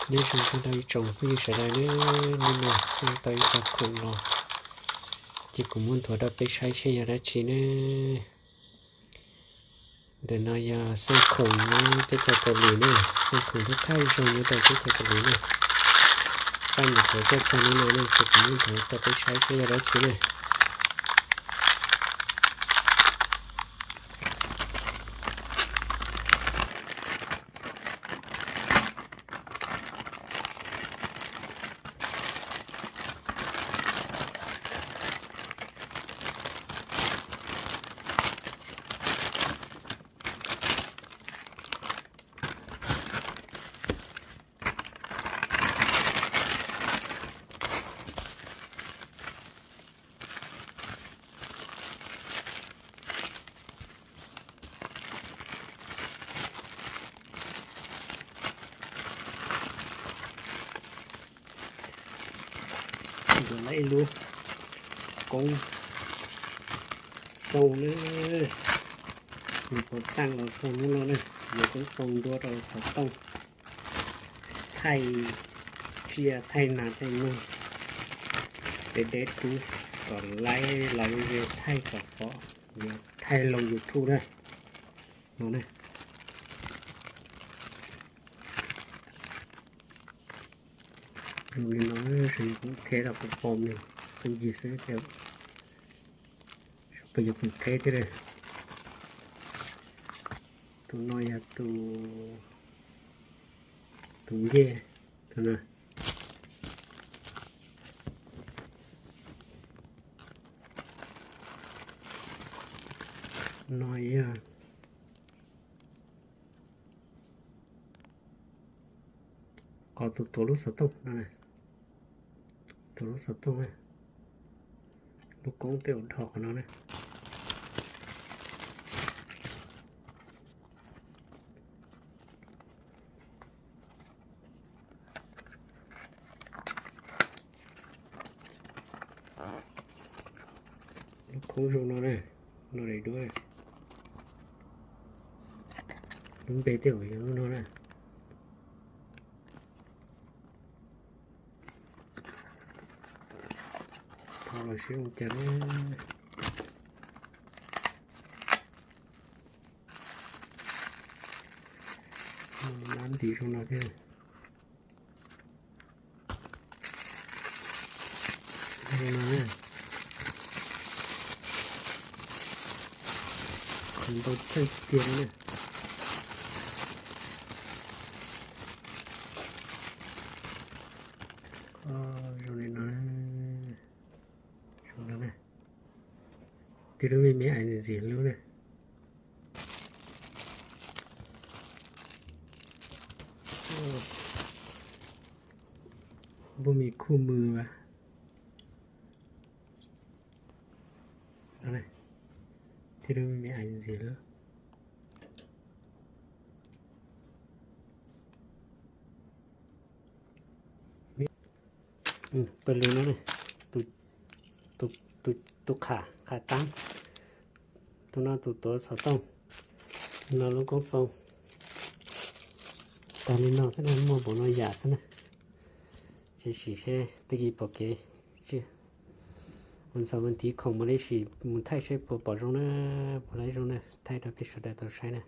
Nyob zoo tag nrho ib tsoom phooj ywg sawv daws nawb, hnub no xaj tau ib tog khoom los, ces kuv muab nthuav rau peb saib seb yog dab tsi nawb. Ntawm no yog xaj khoom nyob teb chaws Kaus Lim na, xaj khoom thawj thawj zaug nyob rau teb chaws Kaus Lim na. Xaj nyuam qhuav tuaj txog hnub no ne, ces kuv muab nthuav rau peb saib seb yog dab tsi na. Yuav lawv ib lub koob xoo na, nws puas txaj los txog hnub no na, yuav koob xoo ntua rau xov tooj, thaij tsiaj thaij nas thaij noog, deb deb tub kom laib los ze thaij kom pom, yuav thaij loo YouTube na, no na. Zoo li no, kuv qheb rau kuv pom nws pheej yig xwb tias puas yog kuv qheb thiab. Tus no yog tus, tus ncej, tus no. No yog qhov tus tuav lub xov tooj no, tuav lub xov tooj, lub koob tej ua dhau qhov no na. Lub koob zoo no na, no daim duab, lub npe tej zaum yog lub no na. Thov los seb ua cas na. Nab ntim zoo no thiab. Zoo no na. Qhov ntau tshaj tiag li na. Zoo li no, zoo no na. Tib lub me me ais ntxim ntxim hlub na. Npua me khuj mws as. Tib lub me me ais ntxim hlub. Pawg lug no, tus qham, qham taab, tus no tus tuav xov tooj, no lub koob xoo. Tag li no xwb na, muaj npaum no yam xwb na. Ces sim seb twb cia pom kev, ua ntxhov ua ntiv khoom mus li sim mus thaij seb puas pom zoo na, puas laib zoo na, thaij rau peb sawv daws tau saib na.